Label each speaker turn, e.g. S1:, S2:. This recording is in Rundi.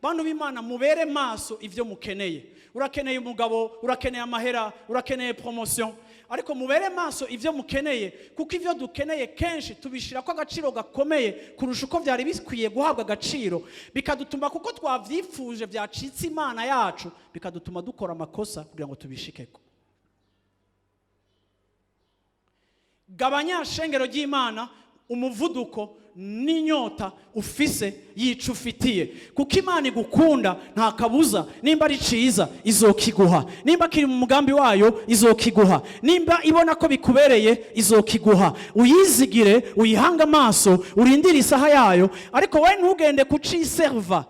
S1: Bantu b'Imana, mubere maso ivyo mukeneye. Urakeneye umugabo, urakeneye amahera, urakeneye promotion, ariko mubere maso ivyo mukeneye, kuko ivyo dukeneye kenshi tubishirako agaciro gakomeye kurusha uko vyari bikwiye guhabwa agaciro, bikadutuma, kuko twavyifuje vyacitse imana yacu, bikadutuma dukora amakosa kugira ngo tubishikeko. Gabanya, shengero ry'Imana, umuvuduko n'inyota ufise yica ufitiye, kuko Imana igukunda nta kabuza. Nimba ari ciza, izokiguha. Nimba kiri mu mugambi wayo, izokiguha. Nimba ibona ko bikubereye, izokiguha. Uyizigire, uyihange amaso, urindire isaha yayo, ariko we ntugende kuciserva.